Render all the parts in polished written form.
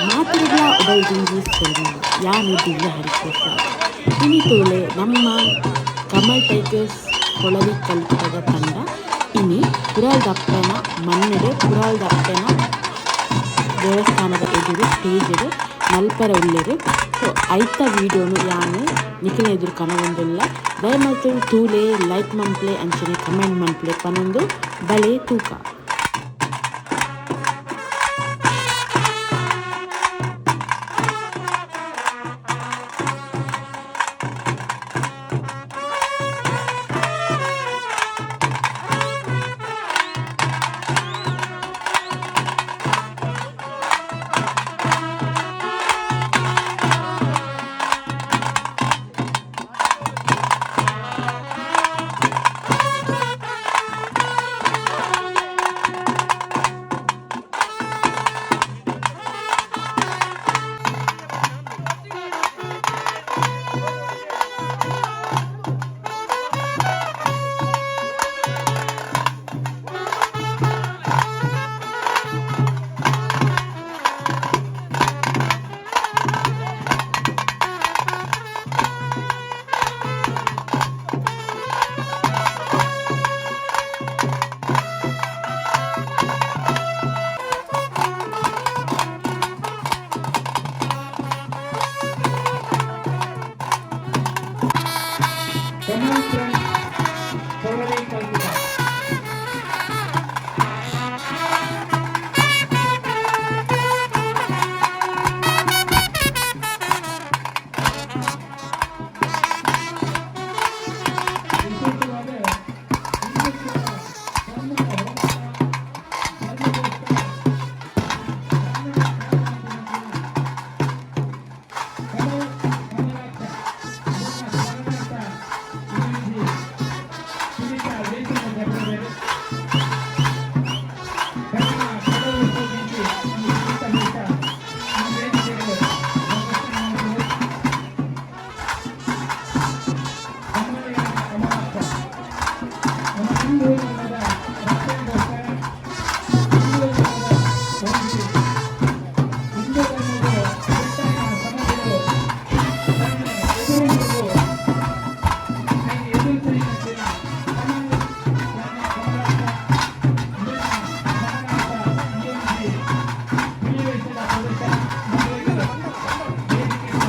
ಮಾತೆರೆಗ್ಲಾ ಉಡಲ್ ದಿಂಜಿ ಸೊಲ್ಮೆಲು. ಯಾನ್ ದಿವ್ಯ ಹರಿಪ್ರಸಾದ್. ಇನಿ ತೂಲೆ ನಮ್ಮ ಕಮಲ್ ಟೈಗರ್ಸ್ ಪೊಳಲಿ ಕಲ್ಪದ ತಂಡ ಇನಿ ಪುರಾಲ್ದಪ್ಪೆನ ಮಣ್ಣುಡು ಪುರಾಲ್ದಪ್ಪೆನ ದೇವಸ್ಥಾನದ ಎದುರು ಸ್ಟೇಜ್ ಡ್ ಮಲ್ಪೆರೆ ಉಲ್ಲೆರ್. ಸೊ ಐತ ವೀಡಿಯೋನು ಯಾನ್ ನಿಕಲ್ನ ಎದುರು ಕನವೊಂದುಲ್ಲೆ. ದಯಮಲ್ತ್ ತೂಲೆ ಲೈಕ್ ಮನ್ಪುಲೆ ಅಂಚನೆ ಕಮೆಂಟ್ ಮನ್ಪುಲೆ ಪನೊಂದು ಬಲೆ ತೂಕ. Kamal from Polali Calcutta. ವಿಶೇಷವಾದ ಹಿಂದುತ್ವ, ಧರ್ಮದ ಹೋರಾಟ, ಧರ್ಮದೋಸ್ತ, ಕನ್ನಡ ಕಮಲ್ ಕಮಲಾಕ್ಷ ಇವರ ಸ್ಮರಣಾರ್ಥ ಈ ಒಂಜಿ ಸುನೀತಾ ವೇದಿಕೆ ಜಗದವರು ಕನ್ನಡ ಕಡಲು ಪೂಜಿಸಿ ಈ ಸುನೀತಾ ವೇಷ ಈ ವೇದಿಕೆಗೆ ಪ್ರದರ್ಶನ ಮಾಡಿದರು. ಕಮಲಯ್ಯ ಕಮಲಾಕ್ಷ ನಮ್ಮ ಹಿಂದೂ ಧರ್ಮದ ರಕ್ಷಣೆಗೋಸ್ಕರ ಹಿಂದೂ ಧರ್ಮದ ಒಂದು ಹಿಂದೂ ಧರ್ಮದ ಕೆಟ್ಟನ ಸಮಾಜಗಳು ತನ್ನ ಎದುರು ಎದುರಿಸಿನ ಕಮಲ್ ಕಮಲಾಕ್ಷ ಇವರ ಸ್ಮರಣಾರ್ಥ ಈ ಒಂಜಿ ಪಿಲಿವೇಷದ ಪ್ರದರ್ಶನ ಮಕ್ಕಳಿಗೆ ವೇದಿಕೆಗೆ.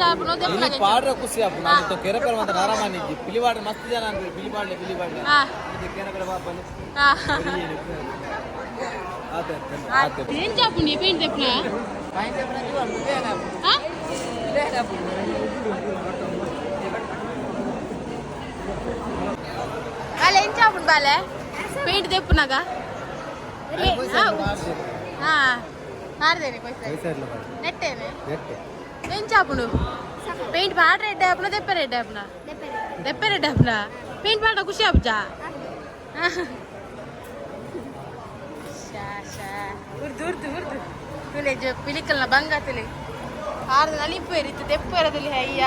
ಎಂಚಾಪುನು ದೆಪ್ಪುನಗ ಪಾಡ್ರ ಖುಷಿ ಆಪುಂಡು ನಾನು ಕೆರೆ ಪೇರ ಮಾತ್ರ ಆರಾಮಾನಿಜ್ಜಿ ಪಿಲಿವಾಡ ಮಸ್ತ್ ಜನ ಅನ್ಪೇರು ಪಿಲಿಪಾಡ್ಲೆ ಪಿಲಿಪಾಡ್ಲೆ ಕೆರೆ ಪೇರ ಬಾಪನೆ ಆತೆ ಆತೆ. ಎಂಚಾಪುಂಡು ಪೇಂಟ್ ದೆಪ್ಪುನ? ಆ? ಬಾಲೆ ಎಂಚಾಪುಂಡು ಬಾಲೆ ಪೇಂಟ್ ದೆಪ್ಪುನಗ? ಹಾ, ಪಾರ್ದೇನೆ ಪೈಸೆ ನೆಟ್ಟೇನೆ. ಎಂಚಾಪುಂಡು ಪೇಂಟ್ ಪಾಡ್ರೆ ಎಡ್ಡೆ ಆಪುನ, ದೆಪ್ಪರೆ ಎಡ್ಡೆ ಆಪುನ? ದೆಪ್ಪರೆ ಎಡ್ಡೆ ಆಪುನ. ಪೇಂಟ್ ಪಾಡ ಖುಷಿ ಆಪುಜಾ? ಶಾ ಶಾ, ಉರ್ದು ಉರ್ದು ಉರ್ದು ತುಲೆ ಜ ಪಿಲಿಕಲ್ನ ಬಂಗ ತುಲೆ ಆರ್ದ ನಲಿಪು ಇತ್ತು ತೆಪ್ಪು ಇರೋದಿಲ್ಲ ಅಯ್ಯ.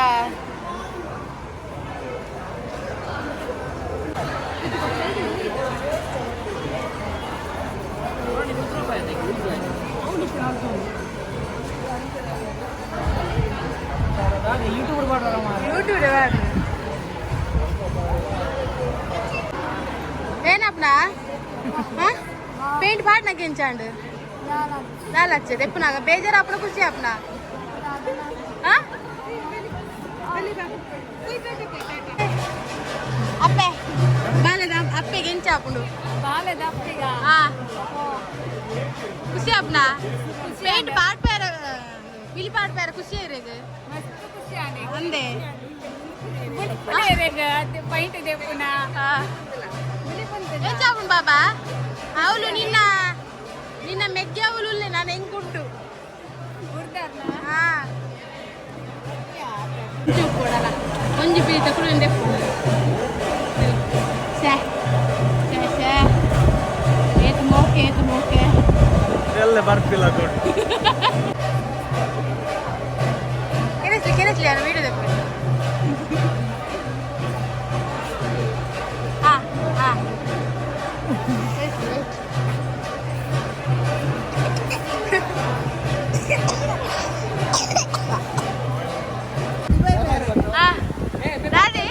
ಯೂಟ್ಯೂಬ್ ಏನಪ್ಪ? ಪೇಂಟ್ ಪಾಡ್ನಕ್ಕೆ ಎಂಚಾಂಡು ದಾಲಚ್ಚೆ ದೆಪ್ಪುನಾಗ ಬೇಜಾರು ಅಪ್ಪನ ಖುಷಿ ಅಪ್ಪನ? ಅಪ್ಪೆ ಬಾಲೆದ ಅಪ್ಪೆಗೆ ಎಂಚ ಆಪುಂಡು? ಹಾ, ಖುಷಿ ಅಪ್ಪನ? ಪೇಂಟ್ ಪಾಡ್ಪೇರ ಪಿಲಿ ಪಾಡ್ಪೇರ ಖುಷಿ ಇರೇಗ? ಒಂದೇ. ಪೈಂಟ್ ದೆಪ್ಪುನ. ಎಂಚ ಆಪುಂಡು ಬಾಬಾ? ಅವಳು ನಿನ್ನ ನಿನ್ನ ಮೆಗ್ಗೆ ಅವಳು ಉಲ್ಲೆ ನಾನು ಹೆಂಗುಂಟು. ಹಾ, ಕೊಡಲ್ಲ ಒಂಜಿ ಪೀತ ಕುಡಂಡೆ. ಶ್ಯಾ ಶ್ಯಾ ಶ್ಯಾ, ಏತ್ ಮೋಕೆ ಏತ್ ಮೋಕೆ. ಎಲ್ಲ ಬರ್ಪಿಲ್ಲ ಕೊಡು. ಕೆರೆಸ್ಲಿ ಕೆರೆಸ್ಲಿ, ನಾನು ವೀಡಿಯೋ ತೆಪ್ಪೆ. ಹಾ ಹಾ, wait, wait. ಆ, ದಾದಿ.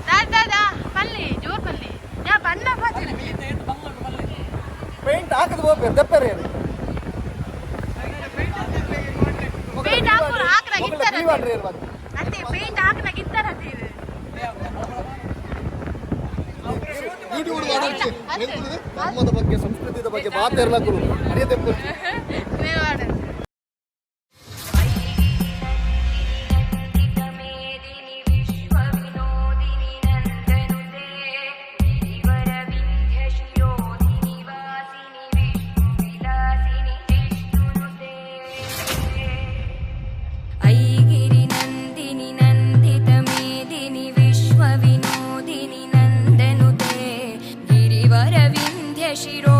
ದಾದ ದಾದ ಪಲ್ಲಿ ಜೋರ್ ಪಲ್ಲಿ ಯಾ ಬಣ್ಣ ಪಾಚಿನ. ಪೇಂಟ್ ಹಾಕದ್ ಹೋಗ್ಬೇಕು ದೆಪ್ಪರೆ. ಪೇಂಟ್ ಹಾಕು ಹಾಕ್ನಾಗ ಇತ್ತಾರ ಅತ್ತೆ, ಪೇಂಟ್ ಹಾಕ್ನಾಗ ಇತ್ತಾರ ಅತ್ತೆ ಇದು. ಯೂಟ್ಯೂಬ್ ಧರ್ಮದ ಬಗ್ಗೆ ಸಂಸ್ಕೃತಿಯ ಬಗ್ಗೆ ಮಾತಾಡ್ಲಾಕರು ಅದೇ. ಮೇವಾಡ. मेदिनि विश्वविनोदिनि नन्दनुते गिरिवरविन्ध्यशिरोधिनि वासिनि विष्णुविलासिनि विष्णुनुते। ऐगिरिनन्दिनि नन्दितमेदिनि विश्वविनोदिनि नन्दनुते गिरिवरविन्ध्यशिरोधिनि